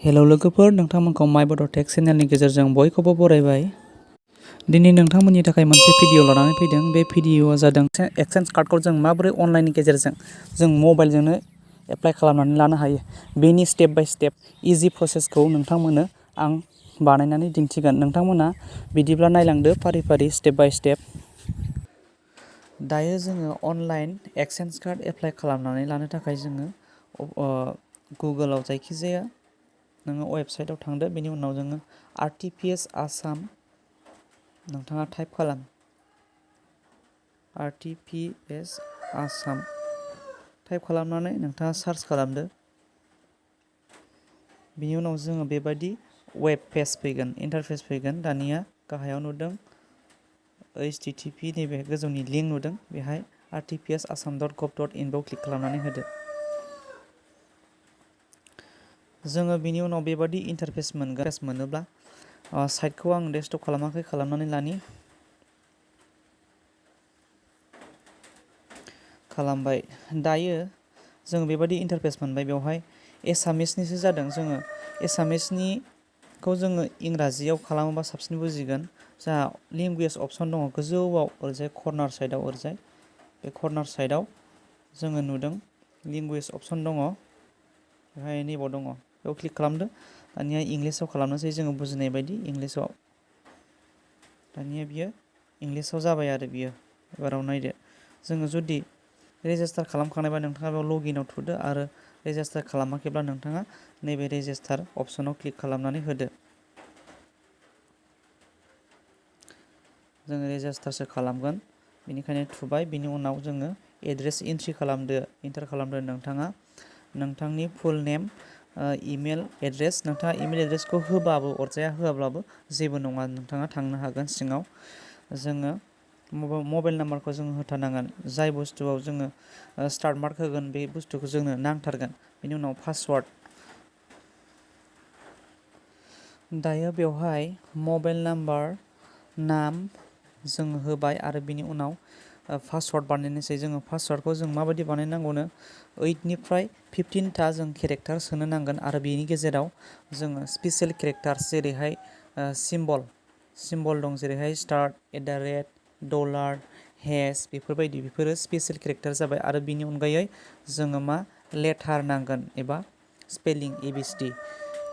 Hello लोगोफोर, नोंथांमोनखौ mobileज चेनेलनि गेजेरजों बयखौबो बरायबाय। दिनै नोंथांमोननि थाखाय मोनसे भिडिअ लानानै फैदों। बे भिडिअआ जादों एक्सचेन्ज कार्डखौ जों माबोरै अनलाइननि गेजेरजों जों मबाइलजोंनो एप्लाइ खालामनानै लानो हायो। बेनि स्टेप बाय स्टेप इजि प्रसेसखौ नोंथांमोननो आं बानायनानै दिन्थिगोन। नोंथांमोना बिदिब्ला नायलांदो फारि फारि स्टेप बाय स्टेप। दायो जोङो अनलाइन एक्सचेन्ज कार्ड एप्लाइ खालामनानै लानो थाखाय जोङो गुगोलाव जायखिजाया नोङो वेबसाइटआव थांदो। बेनि उनाव जोङो RTPS आसाम नोंथाङा टाइप खालाम। RTPS आसाम टाइप खालामनानै नोंथाङा सार्च खालामदो। बिनि उनाव जोङो बेबायदि वेब पेज फैगोन, इन्टारफेस फैगोन। दानिया गाहायाव नुदों http नैबे गोजौनि लिंक नुदों, बेहाय rtpsasam.gov.in आव क्लिक खालामनानै होदो। जोङो बिनि उनाव बेबादि इन्टारफेस मोनगोन। मोनोब्ला साइटखौ आं डेस्कटप खालामाखै, खालामनानै लानि। खालामबाय। दायो जों बेबादि इन्टारफेस मोनबाय। बेवहाय एसामिसनिसो जादों। जोङो एसामिसनिखौ जोङो इंराजियाव खालामोबा साबसिन बुजिगोन। जोंहा लेंगुवेज अपसन दङ गोजौआव ओरैजाय कर्नार साइडआव। ओरैजाय बे कर्नार साइडआव जोङो नुदों लेंगुवेज अपसन दङ। बेहाय नैबाव दङ, बेयाव क्लिक खालामदो। दानिया इंलिसाव खालामनोसै, जोङो बुजिनाय बायदि इंलिसाव। दानिया बियो इंलिसाव जाबाय आरो बियो। एबाराव नायदो, जोङो जुदि रेजिस्टार खालामखानायबा नोंथाङा बेयाव लगिनआव थुदो, आरो रेजिस्टार खालामाखैब्ला नोंथाङा नैबे रेजिस्टार अपसनाव क्लिक खालामनानै होदो। जोङो रेजिस्टारसो खालामगोन, बेनिखायनो थुबाय। बिनि उनाव जोङो एड्रेस एन्ट्रि खालामदो, एन्टार खालामदो। नोंथाङा नोंथांनि फुल नेम, इमेल एड्रेस, नोंथाङा इमेल एड्रेसखौ होबाबो अरजाया, होआब्लाबो जेबो नङा, नोंथाङा थांनो हागोन सिङाव। जोङो मबाइल नाम्बारखौ जोङो होथारनांगोन। जाय बुस्थुआव जोङो स्टार्ट मार्क होगोन बे बुस्थुखौ जोंनो नांथारगोन। बेनि उनाव पासवार्ड। दायो बेवहाय मबाइल नाम्बार, नाम जोङो होबाय, आरो बिनि उनाव पासवार्ड बानायनोसै। जोङो पासवार्डखौ जों माबायदि बानायनांगौनो 8निफ्राय 15था जों केरेक्टार सोनो नांगोन, आरो बेनि गेजेराव जोङो स्पेसियेल केरेक्टार्स जेरैहाय सिम्बल दं, जेरैहाय *, $, हेश, बेफोरबायदि, बेफोरो स्पेसियेल केरेक्टार जाबाय। आरो बिनि अनगायै जोङो मा लेटार नांगोन, एबा स्पेलिं ABCD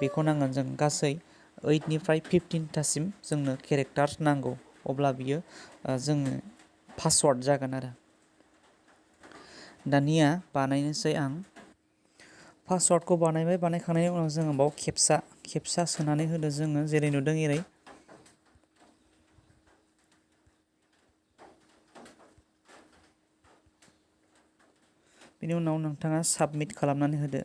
बेखौ नांगोन। जों गासै 8निफ्राय 15थासिम जोंनो केरेक्टार्स नांगौ, अब्ला बियो जोङो पासवार्ड जागोन आरो। दानिया बानायनोसै आं। पासवार्डखौ बानायबाय। बानायखांनायनि उनाव जोङो बाव खेबसा सोनानै होदो। जोङो जेरै नुदों एरै। बेनि उनाव नोंथाङा साबमिट खालामनानै होदो।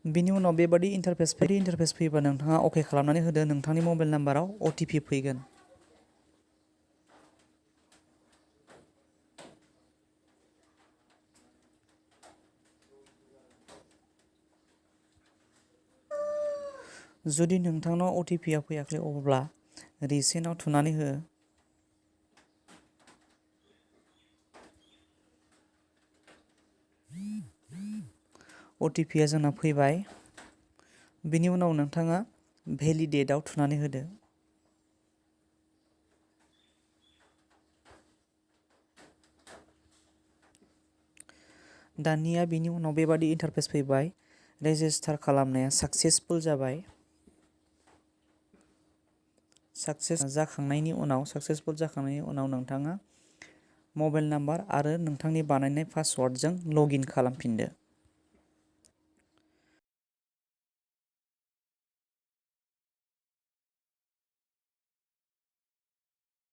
बिनि उनाव बेबादि इन्टारफेस फैयोबा नोंथाङा अके खालामनानै होदो। नोंथांनि मबाइल नाम्बाराव OTP फैगोन। जुदि नोंथांनाव OTPआ फैयाखै, अब्ला रिसेन्टआव थुनानै हो। OTPआ जोंना फैबाय। बिनि उनाव नोंथाङा भेलिडेटआव थुनानै होदो। दानिया बिनि उनाव बेबादि इन्टारफेस फैबाय। रेजिस्टार खालामनाया साक्सेसफुल जाबाय। साक्सेसफुल जाखांनायनि उनाव नोंथाङा मबाइल नाम्बार आरो नोंथांनि बानायनाय पासवार्डजों लगइन खालामफिनदो।